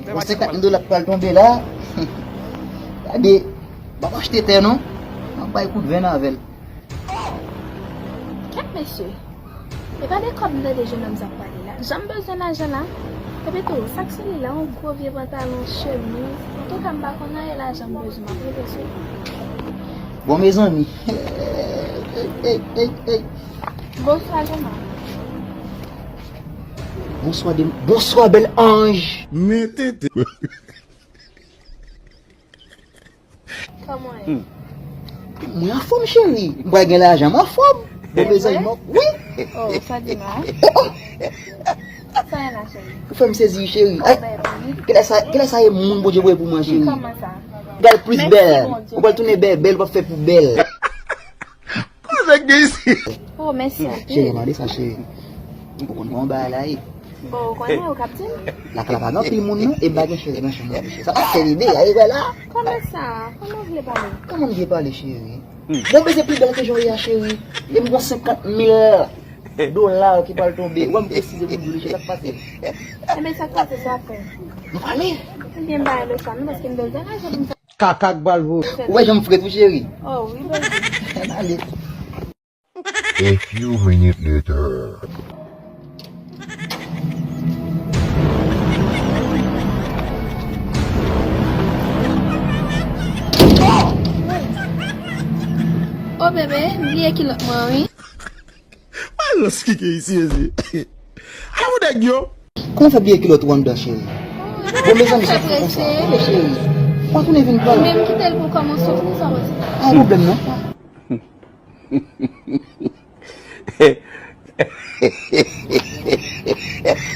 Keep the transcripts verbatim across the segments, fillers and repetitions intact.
Bon, senkant mil dola k pral tonbe la. Gade, m ap achte tè non. M ap bay kout venn avè l. Kèt mesye. E pa de kòb m tande jennonm sa ap pale la. Jan m bezwen lajan la. Epi tou, sa k sou li la, yon gwo vye pantalon, chemiz. Antouka, m pa konn anyen lajan m bezwen, m ap rete sou li. Bon, mezanmi. Ey, ey, ey, ey. Bonswa, Joma. Bonswa, de, bonswa, bèl anj. Men tete. Kòman w ye? Mwen anfòm, cheri. M pral gen lajan, m anfòm. Bon, mezanmi, mwen, wi. Oh, sa di non. Oh, oh. Sa ye la, cheri? Ou fè m sezi, cheri. Ay, kilè sa, kilè sa ye moun Bondye voye pou mwen, cheri? Kòman sa? Gade plis bèl. Ou pral tounen bèl, bèl, ou p ap fè pou bèl. Kòman sa gen isit? Oh, mèsi anpil. Cheri, mande sa, cheri. Ou konn kòman bagay la ye? Bon, ou konnen, ou k ap di m. Lakay la pa gen anpil moun, non. E m pa gen chèz nan chanm nan, cheri. Sa pa fè bebe, a, e wè la. Kòman sa? Kòman w vle pale? Kòman m vle pale, cheri? Bon, bezwen pi bèl ke jan w ye a, cheri. E m gon senkant mil dola ki pral tonbe. Ou wè m presize pou m di w, cheri, sa k pase? Enben, sa k pase, sa fè. Nou pale. Ebyen, m pa rele sa, non, paske m bezwen lajan pou m fè. Kaka k pral voye. Ou wè jan m fre tou, cheri? Oh, wi, baby. Ann ale. A few minutes later. Oh, bebe, m bliye kilòt mwen, wi. Malans ki gen isi, mesye. Ay, ou nèg yo. Kòman fè bliye kilòt ou anndan, cheri? Bon, mezanmi, se fou konsa. Kòman, cheri? Ou pa tounen vin pran. Ou menm kite l pou kòmanse, ou fini sa w di. Pa gen pwoblèm, non.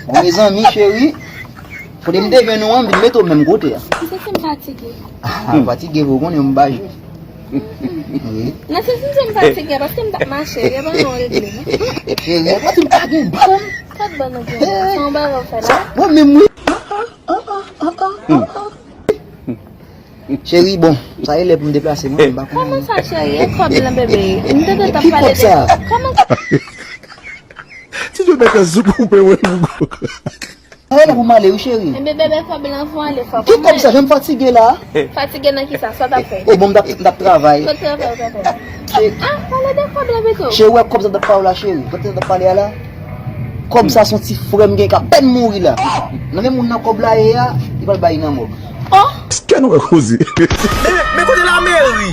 Bon, mezanmi, cheri. Kote m te jwenn ou an, m vin mete w menm kote a. M santi m fatige. Ah, fatige, vre, ou konnen m pa jwe. Wi. Nan sans m se m fatige, paske m t ap mache, e pa nan regle, non. Cheri, e pa di m pa gen bann. Kot bann ou gen? Se yon bagay ou fè la? Mwen menm, wi. Cheri, bon, sa e lè pou m deplase, mwen menm, m pa konnen. Kòman sa, cheri? E kòb lan, bebe? M tande t ap pale de kòb. Kòman? Ti Jodèk an sou koupe, mwen, m. Sa e lè pou m ale, wi, cheri. Enben, bebe, kòb lan fò ale fò. Ki kòb sa? Jan m fatige la. Fatige nan ki sa? Sa w t ap fè? E bon, m t ap, m t ap travay. Kot travay ou t ap fè? Ah, pale de kòb lan pito. Cheri, wè kòb sa m t ap pale w la, cheri. Kote sa m t ap pale a la? Kòb sa se yon ti frè m gen k apèn mouri la. Nan men moun nan kòb la ye a, li pral bay nan mòg. Oh! Kè nou wè koze. Men, men kote lameri?